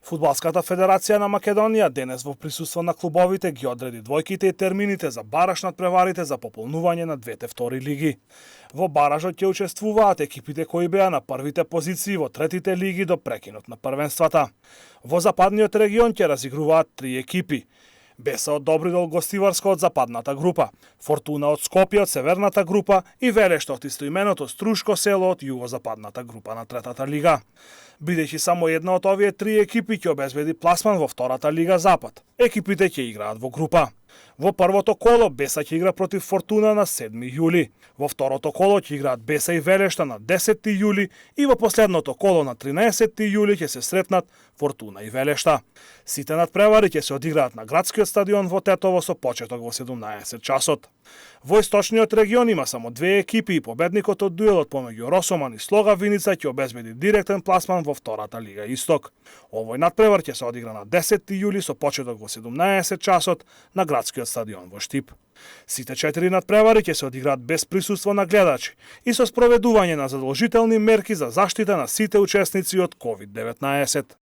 Фудбалската федерација на Македонија денес во присуство на клубовите ги одреди двојките и термините за бараж над преварите за пополнување на двете втори лиги. Во баражот ќе учествуваат екипите кои беа на првите позиции во третите лиги до прекинот на првенствата. Во западниот регион ќе разигруваат 3 екипи. Беса од Добридол гостиварска од западната група, Фортуна од Скопје од северната група и Велешта од истоименото Струшко село од југозападната група на третата лига. Бидејќи само една од овие 3 екипи ќе обезбеди пласман во втората лига Запад, екипите ќе играат во група. Во првото коло Беса ќе игра против Фортуна на 7 јули. Во второто коло ќе играат Беса и Велешта на 10 јули и во последното коло на 13 јули ќе се сретнат Фортуна и Велешта. Сите надпревари ќе се одиграат на градскиот стадион во Тетово со почеток во 17 часот. Во источниот регион има само 2 екипи и победникот од дуелот помеѓу Росоман и Слога Виница ќе обезбеди директен пласман во втората лига Исток. Овој надпревар ќе се одигра на 10 јули со почеток во 17 часот на градскиот стадион во Штип. Сите 4 надпревари ќе се одиграат без присуство на гледачи и со спроведување на задолжителни мерки за заштита на сите учесници од COVID-19.